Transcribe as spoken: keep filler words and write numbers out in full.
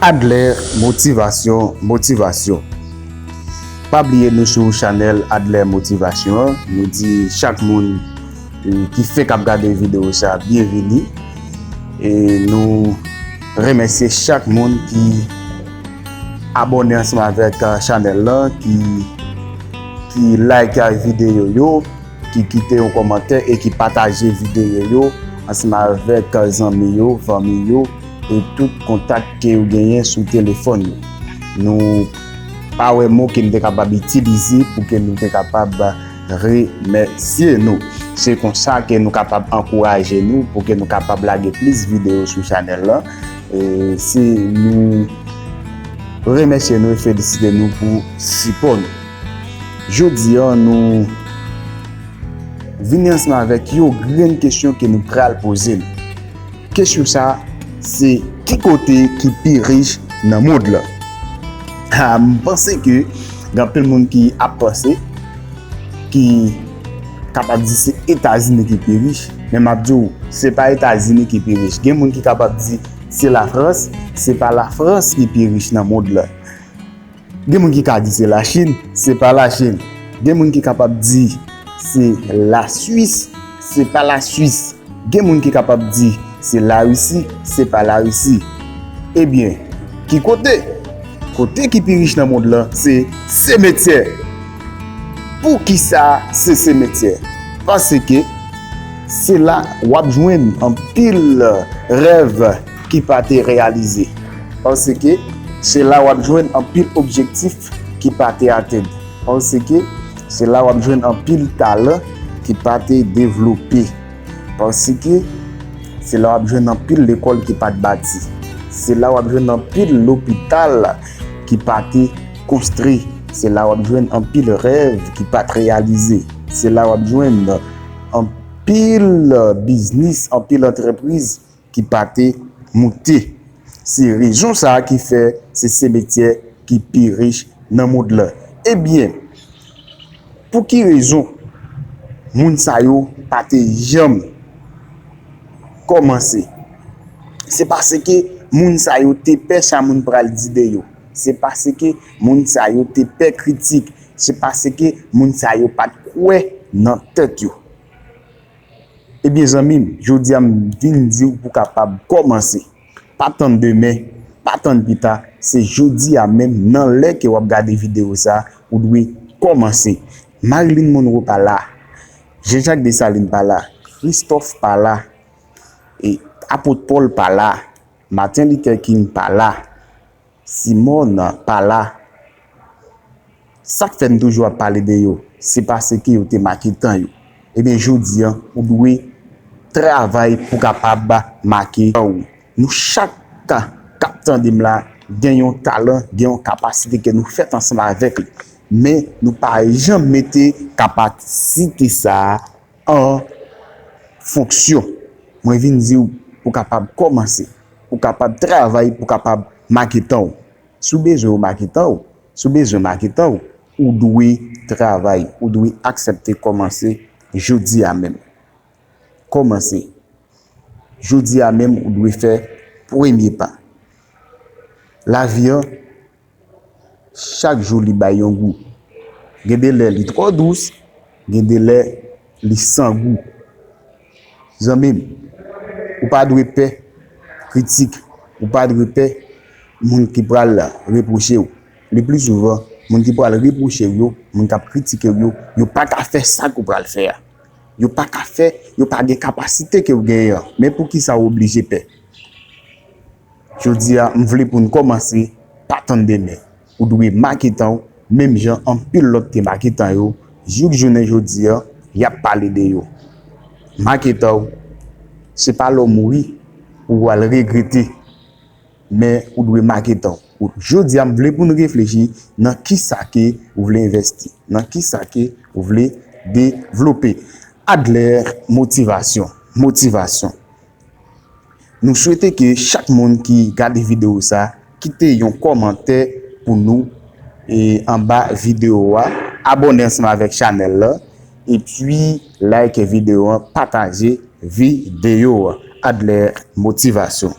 Adler Motivasyon, Motivasyon. Pa bliye nou sou chanèl Adler Motivasyon an. Nou di chak moun, eh, ki fèk ap gade videyo sa, byenvini. E nou remèsye chak moun ki abòne ansanm avèk, eh, chanèl lan, ki, ki like videyo yo, ki kite yon kòmantè e ki pataje videyo yo ansanm avèk zanmi yo, fanmi yo e tout kontak ke yo genyen sou telefòn yo. Nou pa wè mo ke n te kapab itilize pou ke nou te kapab remèsye nou. Se konsa ke nou kapab ankouraje nou, pou ke nou kapab lage plis videyo sou chanèl lan. E si nou remèsye nou e felisite nou pou sipò nou. Jodi a, nou vini ansanm avèk yon grenn kesyon ke nou pral poze nou. Kesyon sa, se ki kote ki pi rich nan mond lan? Ha, m panse ke gen anpil moun ki ap panse, ki kapab di se Etazini ki pi rich, men m ap di w, se pa Etazini ki pi rich. Gen moun ki kapab di se Lafrans, se pa Lafrans ki pi rich nan mond lan. Gen moun ki ka di se Lachin, se pa Lachin. Gen moun ki kapab di se Laswis, se pa Laswis. Gen moun ki kapab di se Larisi, se pa Larisi. Ebyen, ki kote? Kote ki pi rich nan mond lan, se simetyè. Poukisa se simetyè? Paske se la w ap jwenn anpil rèv ki pa te reyalize. Paske se la w ap jwenn anpil objektif ki pa te atenn. Paske se la w ap jwenn anpil talan ki pa te devlope. Paske se la w ap jwenn anpil lekòl ki pa t bati. Se la w ap jwenn anpil lopital ki pa te konstwi. Se la w ap jwenn anpil rèv ki pa t reyalize. Se la w ap jwenn anpil biznis, anpil antrepriz ki pa te moute. Se rezon sa a ki fè se simetyè ki pi rich nan mond lan. Ebyen, pou ki rezon moun sa yo pa te janm kòmanse? Se paske moun sa yo te pè sa moun pral di de yo. Se paske moun sa yo te pè kritik. Se paske moun sa yo pa t kwè nan tèt yo. Ebyen, zanmi m, jodi a m vin di w pou w kapab kòmanse. Pa tann demen, pa tann pita, se jodi a menm, nan lè ke w ap gade videyo sa, ou dwe kòmanse. Marilyn Monroe pa la, Jean-Jacques Dessalines pa la, Christophe pa la, e Apot Pòl pa la, Martin Luther King pa la, Simone pa la. Sa k fè n toujou ap pale de yo, se paske yo te make tan yo. Ebyen, jodi a, ou dwe travay pou kapab make tan ou. Nou chak k ap tande m la, gen yon talan, gen yon kapasite ke nou fèt ansanm avèk li. Men, nou pa janm mete kapasite sa a an fonksyon. Mwen vin di w, pou kapab kòmanse, pou kapab travay, pou kapab make tan w. Si w bezwen w make tan w, si w bezwen make tan w, ou dwe travay, ou dwe aksepte kòmanse jodi a menm. Kòmanse. Jodi a menm, ou dwe fè premye pa. Lavi an, chak jou li bay yon gou. Gen de lè li twò dous, gen de lè li san gou. Zanmi m, ou pa dwe pè kritik, ou pa dwe pè moun ki pral repwoche w. Le pli souvan, moun ki pral repwoche w yo, moun k ap kritike w yo, yo pa ka fè sa ke w pral fè a. Yo pa ka fè, yo pa gen kapasite ke w genyen an. Men poukisa w oblije pè? Jodi a, m vle pou n kòmanse, pa tann demen. Ou dwe make tan w, menm jan anpil lòt te make tan yo, jouk jounen jodi a, y ap pale de yo. Make tan w, se pa lè w mouri, ou pral regrete, men ou dwe make tan w. Jodi a, m vle pou n reflechi nan kisa ke ou vle envesti, nan kisa ke ou vle devlope. Adler Motivasyon, Motivasyon. Nou swete ke chak moun ki gade videyo sa, kite yon kòmantè pou nou, e, anba videyo a, abòne ansanm avèk chanèl la, epi like videyo an, pataje videyo a. Adler Motivasyon.